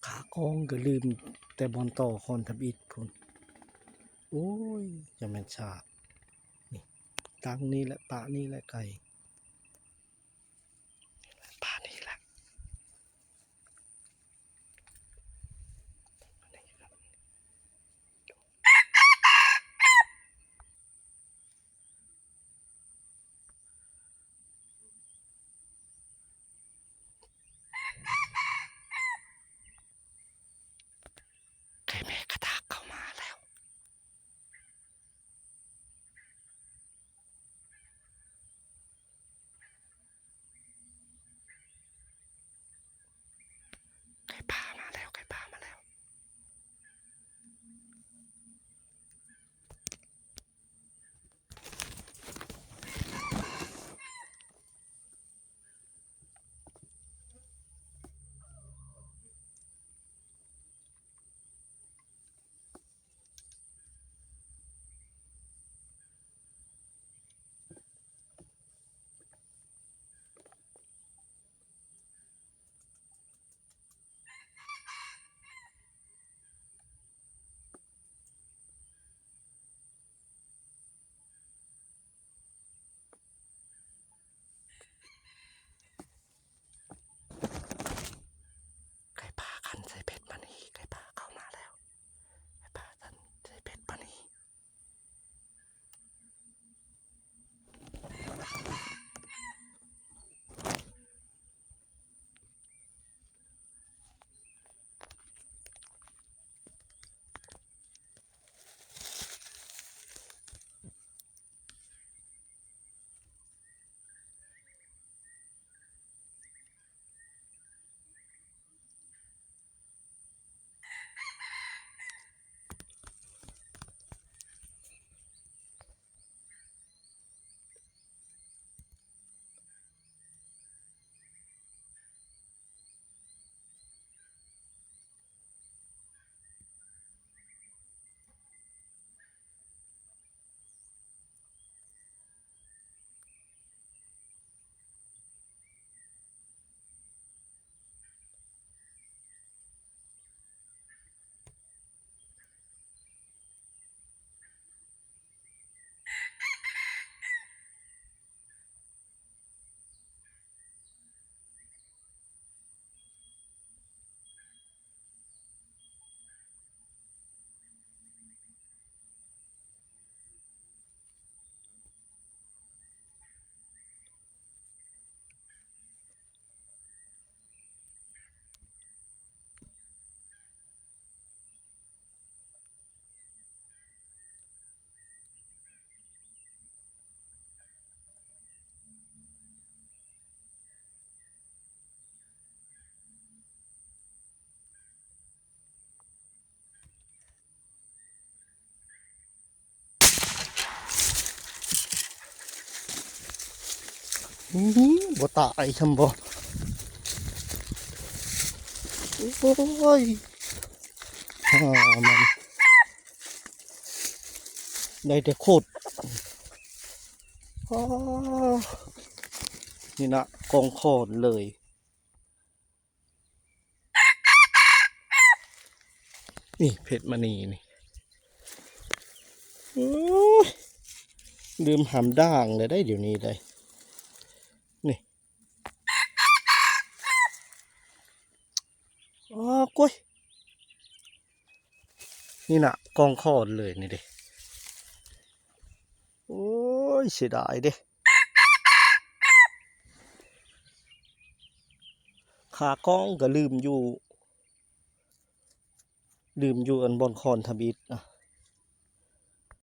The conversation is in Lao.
ຂາກອງກໍລືມແຕ່ບ່ອນຕໍ່ຄອນທຳອິດພຸ້ນ. ໂອ້ຍ ຈັ່ງແມ່ນຊາດ. ນີ້ ຕັ້ງນີ້ແຫຼະ ປະນີ້ແຫຼະໄກ່ ປະນີ້ແຫຼະ. ໄກ່ແມ່ກະຕາກເຂົ້າມາແລ້ວ. ໄກ່ປ່າມາແລ້ວ ໄກ່ປ່າມາແລ້ວ. ໄກ່ປ່າຂັນໃສ່ເບັດມານີ້ ໄກ່ປ່າເຂົ້າມາແລ້ວ ໄກ່ປ່າຂັນໃສ່ເບັດມານີ້. ອື້ ບໍ່ຕາຍຊ້ຳບໍ່. ໂອ້ຍ ຫາມັນ ໄດ້ແຕ່ຂຸດ. ອໍ ນີ້ນະ ກອງຂອນເລີຍ. ນີ້ເພັດມະນີນີ້ ໂອ້ຍ ລືມຫາມດ່າງແລ້ວໄດ໋ ດຽວນີ້ໄດ໋ ນີ້ ອໍ ໂອ້ຍ ນີ້ນະ ກອງຂອນເລີຍນີ້ເດ້. ໂອ້ຍ ເສຍດາຍເດ້. ຂາກອງກໍລືມຢູ່ ລືມຢູ່ອັນບ່ອນຄອນທຳອິດນະ.